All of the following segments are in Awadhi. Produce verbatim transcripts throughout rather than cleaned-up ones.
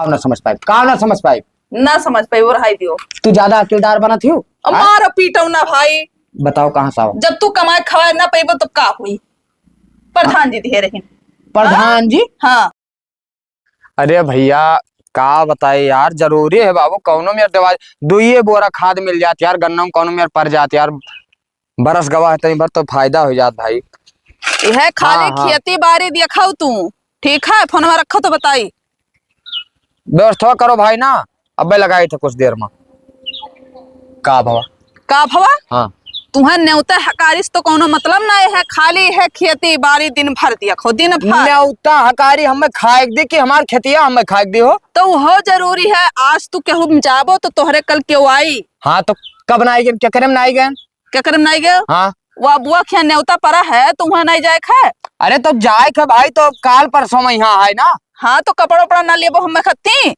काव ना समझ पाइब, काव ना समझ पाइब। ना समझ पाइब, वो रहाई दियो। तू ज्यादा अकिलदार बनत हियो। अब हाँ? मारो पीटो ना भाई। बताओ कहाँ से आओ? जब तू कमाए खवाए ना पइबो तब का हुई? प्रधान जी दिहे रहिन। प्रधान जी? हाँ। अरे भइया, का बताई यार, जरूरी है बाबू, कौनो मेर देवा, दुइये बोरा खाद मिल जात यार, गन्ना में कौनो मेर पर जात यार, बरस गवा है, तनी भर तो फायदा हो जात भाई। यह खाली हाँ, हाँ। खेती बारी देखो तू, ठीक है, फोनवा रखो तो बताई। व्यवस्था करो भाई ना, अबे लगाई थे कुछ देर में। का भवा? का भवा? हाँ। तुहें नेवता हकारिस तो कौनो मतलब ना है, खाली है खेती बारी दिन भर देखो, दिन भर। नेवता हकारी हमें खाए के दी कि हमार खेतिया हमें खाए के दी हो? तो वो जरूरी है, आज तू केहू में जाबो तो तोहरे कल केहू आई। हाँ, तो कब ना आई गए, केकरे में ना आई गए? केकरे में ना आई गए? हाँ। वो अबुआ के यहाँ नेवता परा है, तो वहाँ नहीं जाए के है? अरे, तो जाए के भाई, तो काल परसों में यहाँ है ना। हाँ, तो कपड़ा उपड़ा ना लेबो हमें खत्ती?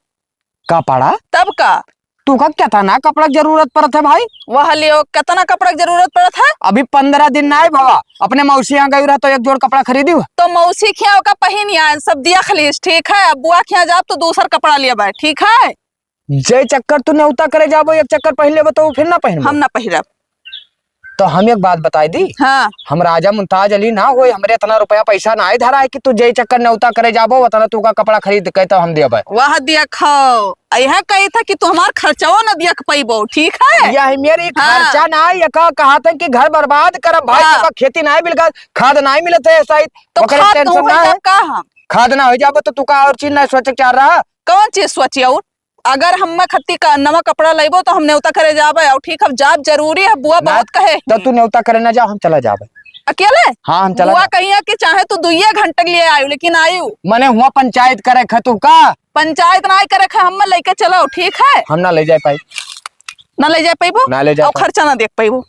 कपड़ा? तब का? तू का कितना कपड़ा के जरूरत पड़त है भाई? वह लियो, कितना कपड़ा के जरूरत पड़त है? अभी पन्द्रह दिन ना आए भवा, अपने मौसी यहाँ गई रहा तो एक जोड़ कपड़ा खरीदी हुआ। तो मौसी के यहाँ का पहिन आए, सब देख लीस, ठीक है? अबुआ के यहाँ जाब तो दूसर कपड़ा लेबे, ठीक है? जे चक्कर तू नेवता करे जाबो, एक चक्कर पहिन लेबो तो फिर ना पहिनबो। हम ना पहिरब। तो हम एक बात बताई दी। हाँ। हम राजा मुमताज अली ना होई, हमरे इतना रुपया पैसा ना आए धरा है कि तू जे चक्कर नेवता करे जाबो, उतना तू का कपड़ा खरीद के तो हम देबे। वाह, देखो, यह कही था कि तू हमार खर्चवा ना देख पइबो, ठीक है? यह मेरी हाँ। खर्चा ना, ये का कहा था कि घर बर्बाद करब भाई, हाँ। तो का खेती ना मिल, खाद ना मिलत है, सही। तो ओकरे खाद tension ना हो है। का हम? खाद ना हो जाबो तो तू का और चीज ना सोचे के चाह रहा? कौन चीज सोची और? अगर हम्मे खत्ती का नवा कपड़ा लइबो तो हम नेवता करे जाबे, और ठीक हम जाब जरूरी है, बुआ ना, बहुत कहे तो ही। तू नेवता करे ना जाओ, हम चला जाबे। अकेले? हाँ, हम चला बुआ जाबे। कहिया कि चाहे तू दुइये घंटे के लिए आयु, लेकिन आयु। मने हुआ पंचायत करे खतु का? पंचायत ना करे खे, हम्मे लेके चलो, ठीक है? हम ना ले जाए पाई। ना ले जाए पाइबो? ना ले जाए और पाई। खर्चा ना देख पाइबो?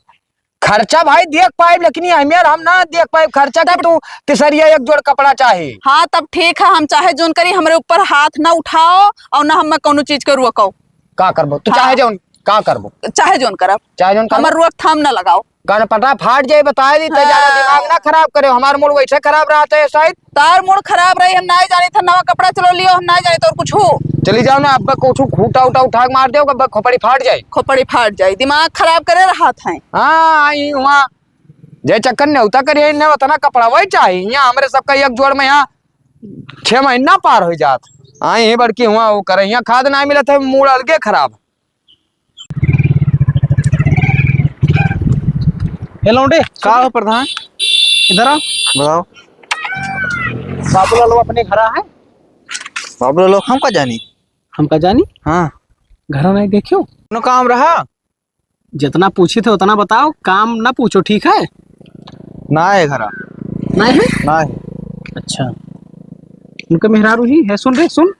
खर्चा भाई देख पाइब, लेकिन ये हमें हम ना देख पाइब खर्चा कि तब तू तिसरिया एक जोड़ कपड़ा चाही। हाँ, तब ठीक है, हम चाहे जोन करी, हमरे ऊपर हाथ ना उठाओ और ना हमें कौनो चीज के रोको। का करबो? तू हाँ। चाहे जोन, का करबो? चाहे जोन करब। चाहे जोन करबो। हमर रोकथाम ना लगाओ। गनपटा फाट जाए, बताए दी, ते ज्यादा हाँ। दिमाग ना खराब करे, हमार मूड वैसे खराब रहत है, शायद। तार मूड खराब रही, हम नाई जानी था, नवा कपड़ा चलो लियो, हम नाई जानी तो और कुछ हो। चली जाओ ना, अब कुछ खूटा उठा उठा के मार दो, अब खोपड़ी फाट जाए। खोपड़ी फाट जाए, दिमाग खराब करे रहत है। हाँ, आई हुआ, जे चक्कर नेवता करिए, इन्हें उतना कपड़ा वही चाहिए। यहाँ हमरे सबका एक जोड़ में यहाँ छह महीना पार हो जात। आई ही बड़की हुआ, वो करे, यहाँ खाद ना मिलत है, मूड अलगे खराब। ए लौंडे, का हो प्रधान? इधर आओ। बताओ। बाबूलाल अपने घरा है? बाबूलाल हम का जानी? हम का जानी? हाँ। घरा नहीं देखियो? कोनो काम रहा? जितना पूछी थे उतना बताओ, काम ना पूछो, ठीक है? ना है घरा। नहीं है? ना है। अच्छा। उनके मेहरारू ही है, सुन रे, सुन।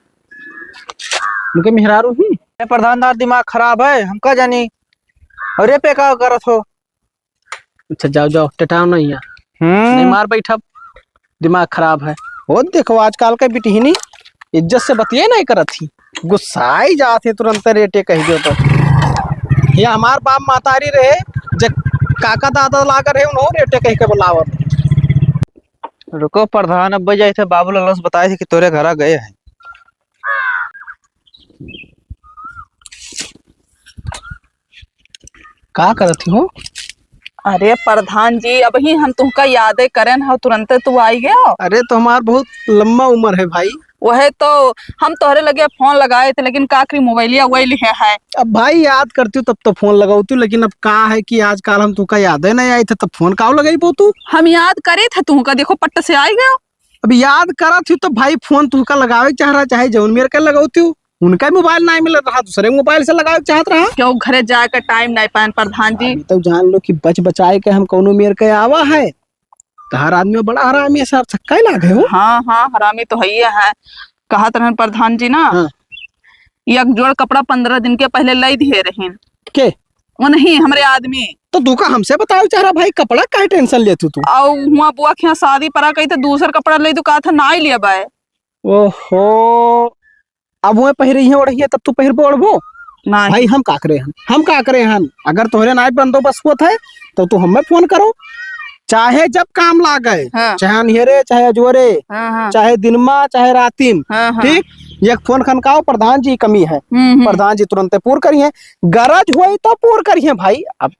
उनके मेहरारू ही। ए प्रधान दार दिमाग खराब है, हम का जानी। अरे पे का करत हो? अच्छा, जाओ, जाओ, टटाओ नहीं है। हम्म। नहीं मार बैठब, दिमाग खराब है। वो देखो, आजकल के बिटिहनी इज्जत से बतिये नहीं करत ही, गुस्साई जात है तुरंत रेटे कह दो तो। ये हमार बाप मातारी रहे, जब काका दादा लाग रहे, उन्हों रेटे कह के बुलावत। रुको प्रधान, अब जाए थे बाबूलाल से बताए थे कि तोरे घरा गए हैं। का करत हो? अरे प्रधान जी, अबही हम तुमका यादे करेन हो, तुरंते तू आई गयो। अरे, तो हमार बहुत लंबा उम्र है भाई। वहे तो हम तोहरे लगे फोन लगाए थे, लेकिन का करी, मोबाइलिया वही लिहे है। अब भाई याद करती हूँ तब तो फोन लगाती हूँ, लेकिन अब का है कि आजकल हम तुमका यादे नहीं आई थे, तब फोन काव लगाई पो तू? हम याद करे थे तुमका, देखो पट्ट से आई गयो। अब याद करत हूँ तो भाई फोन तुमका लगावे के चाह रहा, चाहे जौन मेर के लगाती हूँ। उनका मोबाइल नाहीं मिलत रहा, दूसरे मोबाइल से लगावे चाहत रहा। क्यों घरे जाए का टाइम नाहीं पाएन प्रधान जी। अभी तो जान लो कि बच बचाए के हम कौनो मेर के आवा है। तहार आदमी बड़ा हरामी है सर, सक्का ही लागे हो। हाँ, हाँ, हरामी तो है ही है। कहत रहन प्रधान जी ना, हाँ। एक जोड़ कपड़ा पन्द्रह दिन के पहले लाई दिए रहीन। के? वो नहीं, हमरे आदमी। तो तू का हमसे बताओ चाह रहा भाई, कपड़ा काहे टेंशन लेत हूँ तू? और हुआ बुआ के यहाँ शादी परा कही तो दूसर कपड़ा ले तू कहा था ना ही लिया बाय। ओहो, अब वह पहिरे हैं ओढ़िए, तब तू पहिरबो ओढ़बो? नहीं। भाई, हम का करे हन, हम का करे हन? अगर तोहरे नाई बंदोबस्त होत है, तो तू हमें फोन करो, चाहे जब काम लागे, हाँ। चाहे अन्हेरे, चाहे अजोरे, हाँ, हाँ। चाहे दिनमा, चाहे रातिम, हाँ, हाँ। ठीक? एक फोन खनकाओ, प्रधान जी कमी है, हम्म, हम्म। प्रधान जी तुरंते पूर करिहैं, गरज होई तो पूर करिहैं भाई। अब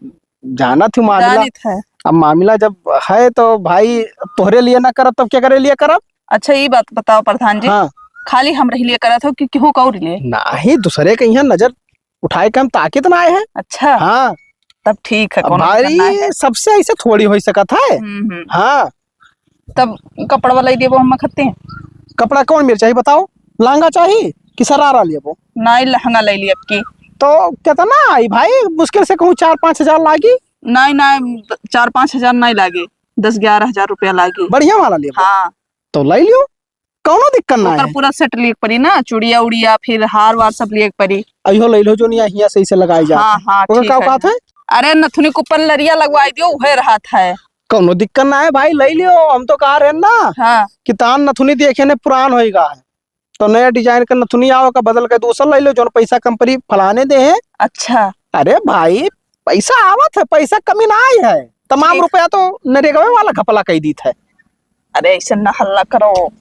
जानत ही मामला, जानित है। अब मामला जब है तो भाई तोहरे लिए ना करब तब केकरे लिए करब? अच्छा, ई बात बताओ प्रधान जी, हाँ। खाली हमरे लिए करत हो कि केहू का और लिए? नाही, दूसरे के यहाँ नजर उठाए के हम ताकत ना आए हैं। अच्छा। हाँ। तब ठीक है, अब कौनो दिक्कत ना भाई, है। सबसे ऐसे थोड़ी होइ सकत है। हम्म, हम्म। हाँ। तब कपड़वा लइ देबो हम खत्ते। कपड़ा कौन मेरे चाहिए बताओ? लहंगा चाहिए कि सरारा लेबो? नाई, लहंगा लइ ली अब की। तो कितना आई भाई? मुश्किल से कहूँ चार पाँच हजार लागी। नाई, नाई, चार पाँच हजार नाई लागे, दस ग्यारह हजार रुपया लागे। बढ़िया वाला लेबो? हाँ। तो लइ लियो, कौनो दिक्कत ना ओकर है। पूरा सेट लिए के पड़ी ना, चूड़िया उड़िया, फिर हार वार सब लिए के पड़ी। अइहो लइ लो जो नहीं हियाँ से इसे लगाई जात हाँ, है। हाँ, ओकर ठीक का है। औकात है? अरे नथुनी के ऊपर लरिया लगवाई दियो, उहे रहत है। कौनो दिक्कत ना है भाई, लइ लियो। हम तो कहा रहे ना हाँ। कि तान नथुनी देखे ने पुरान होइगा है, तो नया डिजाइन के नथुनी आओ का बदल के दूसर लइ लो, जौन पैसा कम पड़ी फलाने दे है। अच्छा। अरे भाई, पैसा आवत है, पैसा कमी ना आई है, तमाम ठीक। रुपया तो नरेगवे वाला घपला कइ दीत है। अरे ऐसे न हल्ला करो।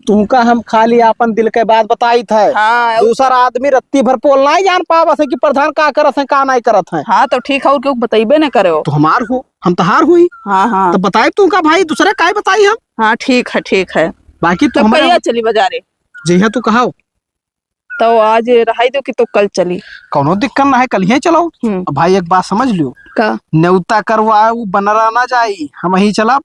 तुमका हम खाली आपन दिल के बात बताइत है। हाँ। दूसर आदमी रत्ती भर पोल नाई जान पावत है कि प्रधान का करत है, का नाई करत है। हाँ, तो ठीक है, और क्यों बतइबे न करे हो? तो हमार हो, हम तहार हुई। हाँ, हाँ। तो बताइब तुमका भाई, दूसरे काहे बताई हम? हाँ, ठीक है, ठीक है। बाकी तो तब हमरे कहिया चली बाजारे? जइहा तू कहाओ। तो आज रहाई दो कि तो कल चली? कौनो दिक्कत ना है, कल ही चलो। हम्म। अब भाई एक बात समझ लियो। का? नेवता करवा उ बनरा ना जाई, हम ही चलब।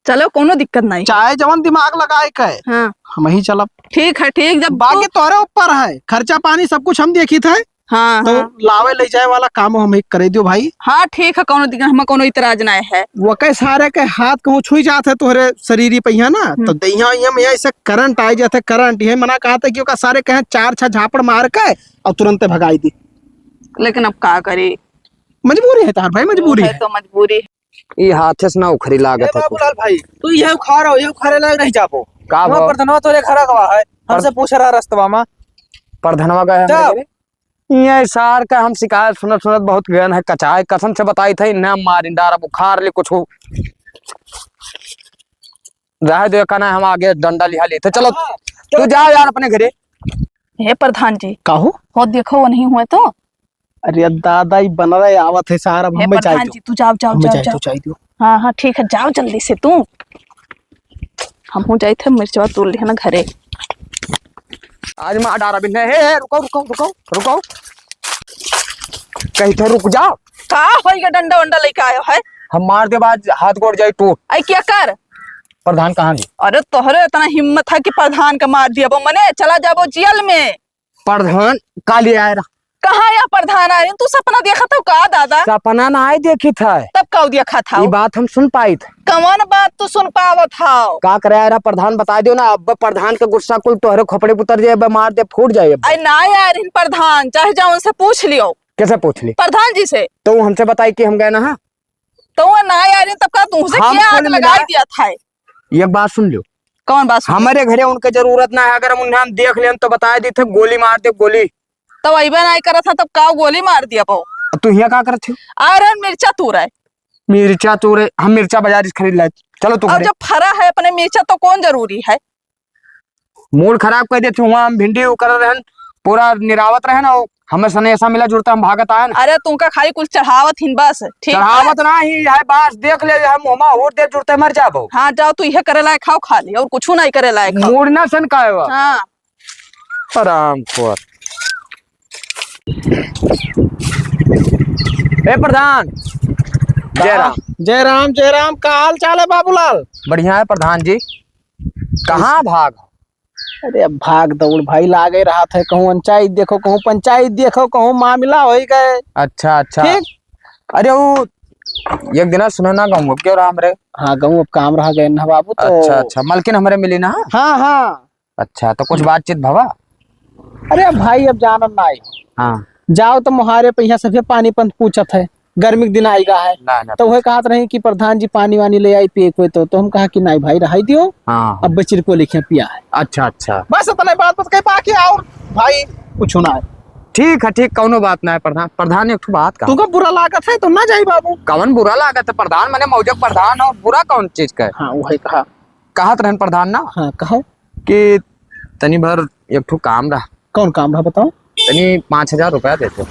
चलो, कौनो दिक्कत नहीं। चाहे जवन दिमाग लगाए के, हाँ। हम ही चलब। ठीक है, ठीक, जब बाकी तू तोहरे ऊपर है, खर्चा पानी सब कुछ हम देखित है। हाँ, तो हाँ। लावे ले जाए वाला काम हम ही करे दियो भाई। हाँ, ठीक है, कौनो दिक्कत, हम कौनो इतराज नहीं है। वके सारे के हाथ कहूँ छुई जात है तोहरे शरीर पे यहाँ ना, हम्म। तो दहिया ये में ऐसे करंट आ जात है, करंट ये मना कहा था कि ओका सारे कहे चार छह झापड़ मार के और तुरंते भगाई दी। लेकिन अब का करी? मजबूरी है तार भाई, मजबूरी है है। तो मजबूरी। ई हाथे से ना उखड़ी लागत ए है बाबूलाल भाई, तू ये उखाड़ हो, ये उखाड़े लायक नहीं जाबो। का वो बा? प्रधनवा तोरे घर गवा है, हमसे पर- पूछ रहा रस्तवा में। प्रधनवा गए हम तब? लगे रे। ये सार का हम शिकायत सुनत सुनत बहुत गयन है, कचाए कसम से बताई थे, इन्हें हम मारिन डारा बुखार ले कुछ हो। रहे दे का ना, हम आगे डंडा लिहा लेते। चलो, हाँ, तू चलो। जा यार अपने घरे। हे प्रधान जी। का हो? हो देखो, वो नहीं हुए तो। अरे दादा, ई बनरा आवत है सार, अब हे हमें जाए प्रधान दो। जी, तू जाओ, जाओ, हमें जाओ, जाए जाओ। दो, जाए दो। हाँ, हाँ, ठीक है, जाओ जल्दी से तू। हम हो जाए थे, मिर्चवा तोड़ लिया ना घरे। आज मार डारा बिन्ने। हे, हे, रुको, रुको, रुको, रुको। कहीं तो रुक जाओ। का होइगा, डंडा वंडा लेके आयो है? हम मार देब आज, हाथ गोड़ जाई टूट। आई क्या कर? प्रधान कहाँ जी? अरे तोहरे इतना हिम्मत है कि प्रधान का मार दिया, वो मने चला जाबो जेल में। प्रधान काली आए रहा। कहाँ या प्रधान आए रहे? तू सपना देखत हो का दादा? सपना ना आए देखी था। तब का देखा था? ये बात हम सुन पाई था। कौन बात तू सुन पावत हो? का करे आए रहा प्रधान, बता दियो ना। अब प्रधान के गुस्सा कुल तोहरे खोपड़े पे उतर जाए, अब मार दे, फूट जाए अब। अरे ना आए रहे प्रधान, चाहे जाओ उनसे पूछ लियो। कैसे पूछ ली? प्रधान जी से। तो वो हमसे बताई कि हम गए ना, हाँ? तो वो ना आए रहे, तब का तुमसे हम क्या आग कुल मिला लगाई दिया था? एक बात सुन लियो। कौन बात सुन लियो? हमारे घरे उनके जरूरत ना है, अगर हम उन्हें हम देख लेन तो बताए दी थे, गोली मार दे, गोली। तो अइबे नाई करत है, तब का गोली मार दिया बहू? अब तू हियाँ का करत है? अरे मिर्चा तू रहे। मिर्चा तू रहे, हम मिर्चा बाजार से खरीद लाए। चलो तू अब घरे। जब फरा है अपने मिर्चा तो कौन जरूरी है? मूड खराब कर देती हुआ, हम भिंडी उ कर रहन, पूरा निरावत रहन, और हमें सने ऐसा मिला जुड़ता, हम भागत आयन। अरे तुमका खाली कुछ चढ़ावत हिन बस, ठीक है? चढ़ावत ना ही, यह बास देख ले, हम होमा होर देर जुड़ते मर जाबो। हाँ, जाओ तू यह करे लायक खाओ खाली, और कुछ नहीं करे लायक खाओ। मूड ना सन का है वा? हाँ। आराम खोर। ए प्रधान, जय राम। जय राम, जय राम, का हाल चाल है बाबूलाल? बढ़िया है प्रधान जी। कहाँ भाग? अरे अब भाग दौड़ भाई लागे रहत है, कहूँ पंचायत देखो, कहूँ पंचायत देखो, कहूँ मामला होइ गए। अच्छा, अच्छा। ठीक। अरे वो एक दिन सुनो ना, गाँव अब क्यों रहा हमरे? हाँ, गाँव अब काम रहा गए ना बाबू, तो अच्छा, अच्छा, मलकिन हमरे मिली ना? हाँ, हाँ। अच्छा, तो कुछ बातचीत भवा? अरे भाई, अब जानन ना आई। हाँ। जाओ तो मुहारे पे यहाँ सभे पानी पंत पूछत है, गर्मी के दिन आइगा है। ना, ना तो वह पूछ। कहत रही कि प्रधान जी पानी वानी ले आई पिए कोई तो, तो हम कहा कि नहीं भाई, रहाई दियो, हाँ। अब बचिर को लिखे पिया है। अच्छा, अच्छा। बस इतने बात बत कही, बाकी और भाई कुछ ना है। ठीक है, ठीक, कौनो बात ना है प्रधान। प्रधान, एक ठो बात कहा। तुमको बुरा लागत है तो ना जाई बाबू। कौन बुरा लागत है प्रधान? मने मौजक प्रधान और बुरा कौन चीज का है? हाँ, वही कहा। कहत रहन प्रधान ना हाँ, कहो। कि तनी भर एक ठो काम रहा। कौन काम रहा, बताओ। तनी पाँच हजार रुपया देते।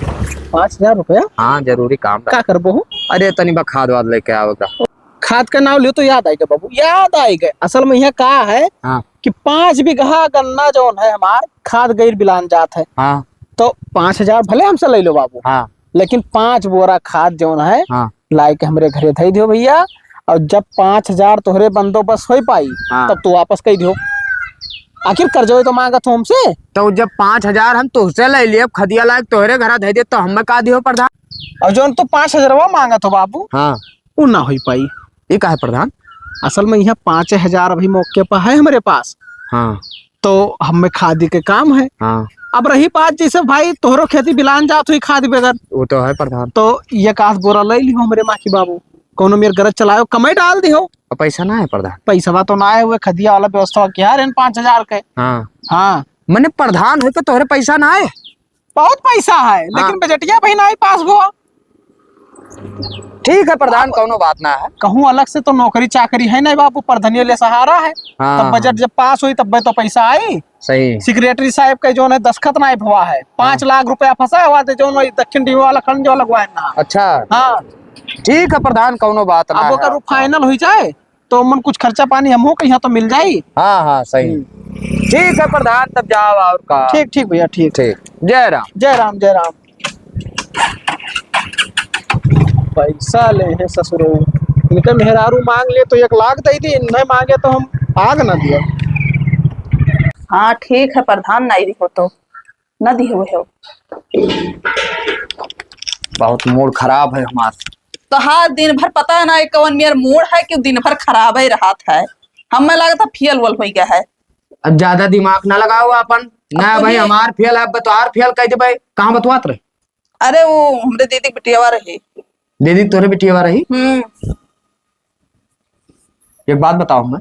पाँच हजार रुपया? हाँ, जरूरी काम रहा। का करबो हो? अरे, तनी बा खाद वाद लेके आवे का। खाद का नाव लियो तो याद आइगा बाबू, याद आइगा। असल में यहाँ का है हाँ। कि पाँच बीघा गन्ना जौन है हमार, खाद गैर बिलान जात है। हाँ। तो पाँच हजार भले हमसे ले लो बाबू, हाँ। लेकिन पाँच बोरा खाद जौन है, हाँ। लाए के हमरे घरे धई दियो भैया। और जब पाँच हजार तोहरे बंदोबस्त होई पाई, हाँ। तब तू वापस कई दियो। आखिर कर्जवे तो मांगत हो हमसे। तो जब पाँच हजार हम तोहसे ले लिए, खदिया लायक तोहरे घरा धई दे, तो हमें का दियो प्रधान? और जौन तू पाँच हजारवा मांगत हो बाबू, हाँ। उ ना होई पाई। ये का है प्रधान? असल में यहाँ पाँच हजार अभी मौके पर है हमरे पास। हाँ। तो हमें खादी के काम है। हाँ। अब रही बात, जैसे भाई तोहरो खेती बिलान जात हुई खाद बगैर, वो तो है प्रधान। तो ये कास बोरा ले लियो हमरे माँ की बाबू, कौनो मेर गरज चलायो, कमाई डाल दियो। अब पैसा ना है प्रधान। पैसवा तो ना है, वो खदिया वाला व्यवस्था किया है पाँच हजार के। हाँ। हाँ। मने प्रधान हो तो तोहरे पैसा ना है? बहुत पैसा है, हाँ। लेकिन बजटिया भाई ना ही पास हुआ। ठीक है प्रधान, अब कौनो बात ना है। कहूँ अलग से तो नौकरी चाकरी है नहीं बाबू, प्रधनिये ले सहारा है। हाँ, तब बजट हाँ। जब पास हुई तब तो पैसा आई। सही। सेक्रेटरी साहब का जौन है दस्तखत ना भवा है, पाँच हाँ। लाख रुपया फंसा हुआ थे जौन वही दक्षिण डीहवार वाला खंड जो लगवाए ना। अच्छा। हाँ। ठीक है प्रधान, कौनो बात ना अब है। ओकर फाइनल हुई जाए तो मन कुछ खर्चा पानी हमहू के यहाँ तो मिल जाई। हाँ, हाँ, सही। हम्म। ठीक है प्रधान, तब जाओ और का। ठीक, ठीक भैया, ठीक। ठीक। जय राम। जय राम, जय राम। पैसा ले है ससुरो, इनके मेहरारू मांग ले तो एक लाख दे दी, नहीं मांगे तो हम आग ना दिया। हाँ, ठीक है प्रधान, नहीं दिहो तो। न दिहे हो। बहुत मूड खराब है हमार। तोहार दिन भर पता ना है कौन मेर मूड है कि दिन भर खराब ही रहत है। हमें लगता फेल वेल हो गया है। अब ज्यादा दिमाग ना लगाओ अपन। ना अब भाई, तुझे हमार फेल है, अब तोहार फेल कह दे भाई। कहाँ बतवात रहे? अरे वो हमरे दीदी बिटियावा रही। दीदी तोरे बिटियावा रही? हम्म। एक बात बताओ हमें।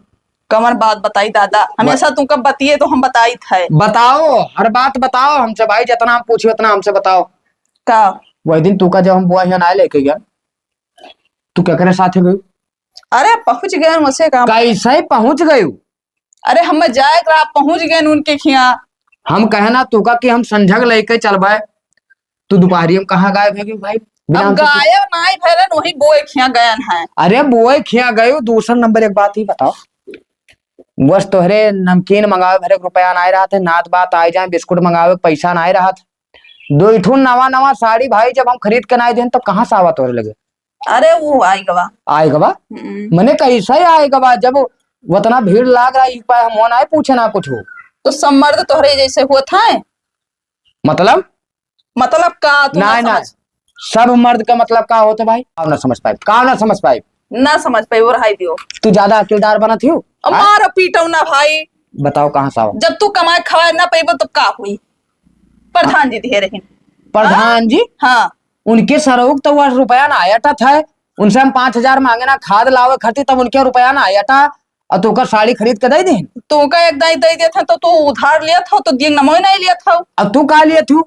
कमर बात बताई दादा, हमेशा तू कब बतिए तो हम बताई थे। बताओ, हर बात बताओ हमसे भाई, जितना हम पूछे उतना हमसे बताओ। का? वही दिन तू का जब हम बुआ यहाँ ना लेके गया, तू केकरे साथे गई? अरे पहुँच गए वैसे काम। कैसे पहुँच गई? अरे हम जाए रहा, पहुँच गए उनके खिया। हम कहना तू का कि हम संझक लेके चलबे, तू दोपहरी में कहाँ गायब है भाई? बिना अब हमसे पूछ- गायब नाई भैलन, वही बोए खिया गयन है। अरे बोए खिया गयो, दूसर नंबर एक बात ही बताओ, बस तोहरे नमकीन मंगावे भरे के रुपया नाई रहत है, नात बात आए जाए, बिस्कुट मंगावे के पैसा नाई रहत है। दो ठो नवा नवा साड़ी भाई जब हम खरीद के नाई देन तब कहाँ से आवा तोहरे लगे? अरे वो आए गवा। आए गवा? हम्म। मने कैसे आए गवा जब उतना भीड़ लाग रहा है, एक पाए हम नाई पूछे ना कुछ हो। तो सब मर्द तोहरे जैसे होत है? मतलब? मतलब का तू ना नाय, नाय। समझ? सब मर्द का मतलब का होत है भाई? का ना समझ पाए, का ना समझ पाए? ना समझ पाए, वो रहाई दियो। तू ज्यादा अकलदार बनत हियो? अब हैं? मारो पीटो ना भाई। बताओ कहाँ से आओ? जब तू कमाए खवाए ना पैबो तो का हुई? प्रधान जी दिहे रही। प्रधान जी? हाँ। उनके सरउक तो वह रुपया ना आया था, उनसे हम पाँच हजार मांगे ना खाद लावे खातिर, तब उनके रुपया ना आया था। और तोका साड़ी खरीद के दे दीन? तोका एक दाई दे देत है तो तू उधार लेत हो तो दिए नमोय नहीं लेत हो। अब तू का लेत हूँ?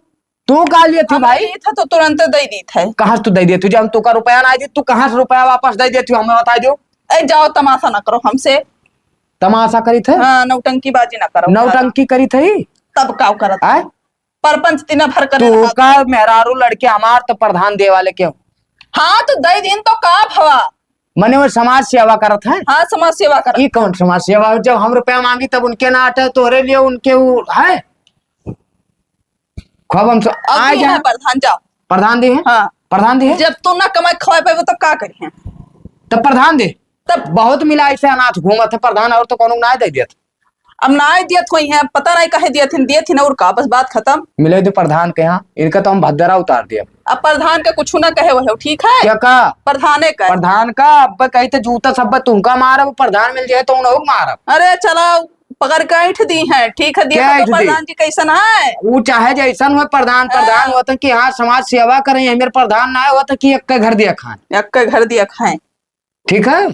तू का लेत हूँ हम भाई? लेत है तो तुरंत दे देत है। कहाँ से तू दे देत हूँ? जब हम तोका रुपया ना दे, तू कहाँ से रुपया वापस दे देत हूँ? हमें बता दो। ए जाओ तमाशा ना करो हमसे। तमाशा करी थे? हाँ, नौटंकीबाजी ना करो। नौटंकी करी थे? तब का करत आय? परपंच दिना भर करे तू रहा। का मेहरारू लड़के हमार तो प्रधान दे वाले क्यों? हाँ, तो दे दिन तो का भवा? मने वो समाज सेवा करत है। हाँ, समाज सेवा करत। ई कौन समाज सेवा हो? जब हम रुपया मांगी तब उनके ना अटे, तोहरे लिए उनके वो है। खूब हम स-, अब आ तू जा। है प्रधान, जाओ। प्रधान दे है? हाँ। प्रधान दे है? जब तू ना कमाई खवाए पाबो तो का करिए? तब प्रधान दे। तब बहुत मिला ऐसे अनाथ घूमत है प्रधान, और तो कोनो ना दे देत। अब ना दियत कोई है, पता नहीं काहे दियत हिन, दियत हिन और का, बस बात खत्म। मिले दे प्रधान के यहाँ, इनका तो हम भद्दरा उतार दिया। अब प्रधान का कुछ ना कहे वहे, ठीक है? क्या का? प्रधाने का। प्रधान का अब कही थे जूता सब तुमका मारब, प्रधान मिल जाए तो उन्हों मारब। अरे चलाओ, पकड़ के ऐंठ दी है, ठीक है, दिया क्या तो ऐंठ दी? प्रधान जी कैसन है? वो चाहे जैसन हो प्रधान, हाँ। प्रधान होते कि हाँ समाज सेवा करें, ये मेरे प्रधान ना होते कि एक के घर दिया खाए। एक के घर दिया खाए। ठीक है,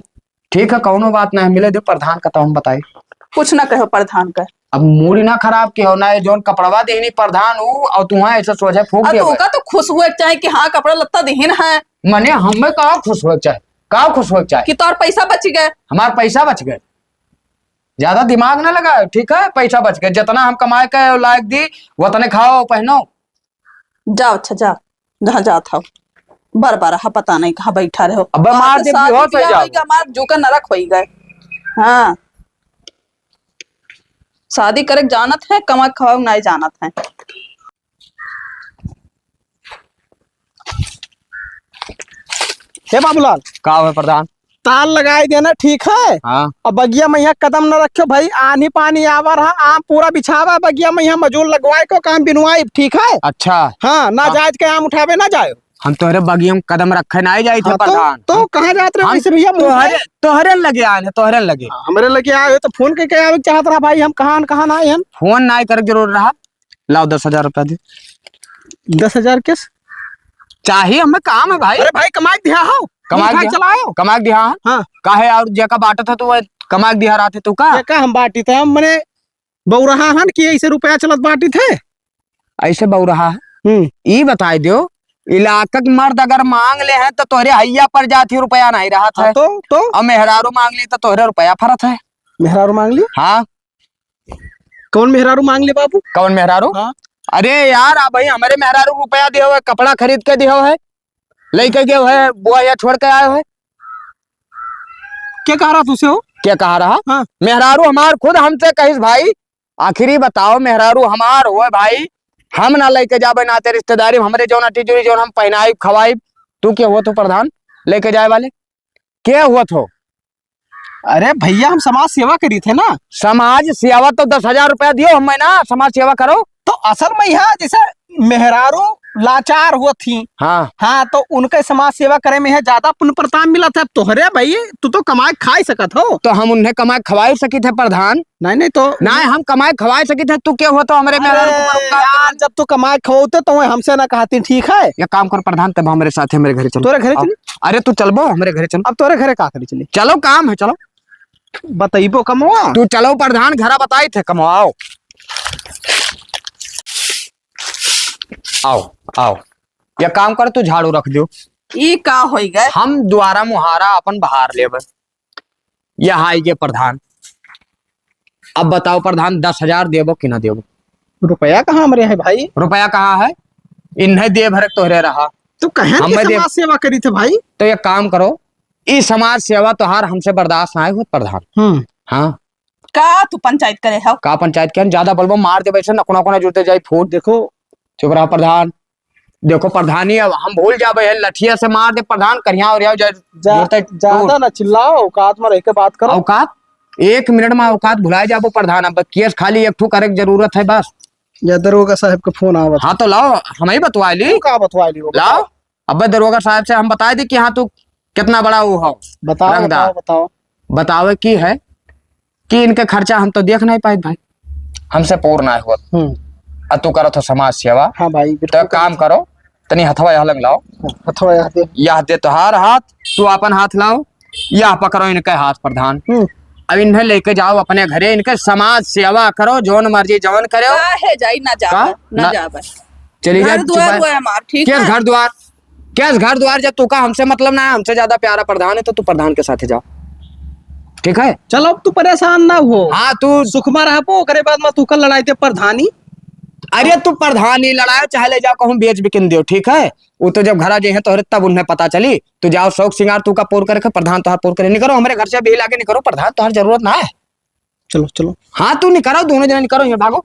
ठीक है, कौनो बात ना है, मिले दे प्रधान का तो हम बताई। कुछ ना कहो प्रधान का। अब मूड ना खराब के हो ना, ये जौन कपड़वा देनी प्रधान ऊ, और तुम्हारा ऐसा सोचा फूक अब दिया तो भाई। का तो खुश हुए के चाहे कि हाँ कपड़ा लत्ता देहिन है। मने हमें का खुश हुए के चाहे, का खुश हुए के चाहे? कि तोर पैसा बच गए। हमार पैसा बच गए। ज्यादा दिमाग ना लगाओ, ठीक है? पैसा बच गए, जितना हम कमाए के लायक दी, वतने खाओ, पहनो। जाओ, अच्छा, जाओ, जहाँ जात हो। बर बर, हाँ, पता नहीं कहाँ बैठा रहो। अबे, मार दे, शादी बेहोश हो जाओ। हमार जो का नरक होई गए। हाँ, शादी करे के जानत है, कमा के खवाओ नहीं जानत है। हे बाबूलाल। का है प्रधान? तार लगाई देना, ठीक है? हाँ। अब बगिया में यहाँ कदम न रखियो भाई, आनी पानी आवा रहा, आम पूरा बिछावा बगिया में, यहाँ मजूर लगवाए को काम बिनवाई, ठीक है? अच्छा। हाँ, ना हाँ। जायज के आम उठावे ना जायो। हम तोहरे बगिया में कदम रखे ना जाइत है, हाँ, तो, प्रधान। तो कहाँ जात रहे हम वैसे भैया, मुँह तोहरे, पे? तोहरे लगे आए हैं, तोहरे लगे। हाँ, हमरे लगे आए हो तो फोन करके आवे के चाहत रहा भाई, हम कहाँ न, कहाँ ना आए हैं। फोन ना करे जरूर रहा। लाओ दस हजार रुपया दे। दस हजार किस? चाही हमें, काम है भाई। अरे भाई, कमाई दिया हो। कमाई दिया। चलाओ। कमाई दिया है। हाँ। काहे और जेका बांटत है तो वह कमाई दिया रहते तो का? जेका हम बांटी थे, हम मने बौरहा हन कि ऐसे रुपया चलत बांटी थे? ऐसे बौरहा है। हम्म। ई बताई दियो, इलाका के मर्द अगर मांग ले हैं तो तोहरे हैया पर जाती रुपया नहीं रहत हाँ, है। तो, तो? और मेहरारू मांग ले तो तोहरे रुपया फरत है। मेहरारू मांग ली? हाँ। कौन मेहरारू मांग ले बाबू? कौन मेहरारू? हाँ। अरे यार, अब भाई हमरे मेहरारू रुपया दियो है, कपड़ा खरीद के दियो है, लेके गयो है, बुआ या छोड़ के आयो है। क्या कह रहा तुझसे हो? क्या कह रहा? हाँ। मेहरारू हमार खुद हमसे कहिस, भाई, आखिरी बताओ, मेहरारू हमार होए भाई, हम ना लेके जाबे नाते रिश्तेदारी में, हमरे जौन अटी जुड़ी जौन हम पहनाई खवाई, तू क्या हुआ तो प्रधान लेके जाए वाले? क्या हुआ तो? अरे भैया, हम समाज सेवा करी थे ना। समाज सेवा तो दस हजार रुपया दियो हमें ना, समाज सेवा करो। तो असल में यहाँ जैसे मेहरारू लाचार हुआ थी। हाँ। हाँ, तो उनके समाज सेवा करे में यहाँ ज्यादा पुण्य प्रताप मिला था। तोहरे भाई, तू तो कमाए खाई सकत हो। तो हम उन्हें कमाए खवाई सकी थे प्रधान। नहीं, नहीं, तो नहीं, हम कमाए खवाए सकी थे। तू क्या हुआ तो हमरे अरे मेहरारू के ऊपर उपकार यार, जब तू कमाए खवाते तो वह हमसे ना कहती, ठीक है? ये काम कर प्रधान, तब हमरे साथ हमरे घरे चल। तोरे घरे आओ। चली? अरे तू चलबो हमरे घरे चल। अब तोरे घरे का करी चली? चलो, काम है, चलो। बतइबो कमवा। तू चलो प्रधान, घरा बताई थे, कमवाओ। आओ, आओ। या काम कर, तू झाड़ू रख दियो। ई का होई गए? हम द्वारा मुहारा अपन बहार लेब। यह आई गे प्रधान। अब बताओ प्रधान, दस हजार देबो कि ना देबो? रुपया कहाँ हमरे है भाई? रुपया कहाँ है? इन्हें दे भरे तोहरे रहा। तू कहन के हमें दे समाज सेवा करी थे भाई? तो एक काम करो, ई समाज सेवा तोहार हमसे बर्दाश्त ना होत प्रधान। हम्म। हाँ। का तू पंचायत करे हो? का पंचायत के? ज्यादा बोलबो, मार देबे ऐसे, नकुना कोना जुड़ते जाई फूट। देखो। चुप रहा प्रधान। देखो प्रधानी, अब हम भूल जाबे है, लठिया से मार दे प्रधान, करिया और जा, जा, जुड़ते ज्यादा टूट। ना चिल्लाओ, औकात में रह के बात करो। औकात? एक मिनट में औकात भुला जाबो प्रधान। अब केस खाली एक ठो करे के जरूरत है बस। या दरोगा साहब का फोन आवत। हाँ तो लाओ, हम ही बतवा ली। तू का बतवा ली वो? लाओ। अबे दरोगा साहब से हम बता दी कि हाँ तू कितना बड़ा वो हो, बताओ, रंगदार। बताओ, बताओ। बतावे की है कि इनके खर्चा हम तो देख नहीं पाए भाई, हमसे पूर्ण नहीं हुआ। हम्म। आ तू करत हो समाज सेवा। हाँ भाई, तो बिल्कुल। काम करो, तनी हथवा यह लंग लाओ। हथवा यह दे। यह दे तोहार हाथ, तू अपन हाथ लाओ, यह पकड़ो इनके हाथ प्रधान। हम्म। अब इन्हें लेके जाओ अपने घरे, इनके समाज सेवा करो, जौन मर्जी जौन करो। काहे जाई, ना जाबे, का? ना ना। जाबे। चली जा, घर दुआर चुप है। हुआ है हमार, ठीक केस है? घर दुआर, केस घर दुआर, जब तू का हमसे मतलब ना है, हमसे ज्यादा प्यारा प्रधान है, तो तू प्रधान के साथ जाओ, ठीक है? चलो, अब तू परेशान ना हो। हाँ, तू सुखमा रहबो, ओकरे बाद में तू का लड़ाई दे प्रधानी। अरे, तू प्रधानी लड़ाए, चाहे ले जाओ, कहूँ बेच बिकिन दियो, ठीक है? वो तो जब घरा जे है तोहरे, तब उन्हें पता चली। तू जाओ, शौक सिंगार तू का पूर करे, प्रधान तोहार पूर करे, निकरो, हमरे घर से भी लागे निकरो, प्रधान तोहार जरूरत ना है। चलो, चलो। हाँ, तू निकरो, दोनों जने निकरो, यहाँ भागो।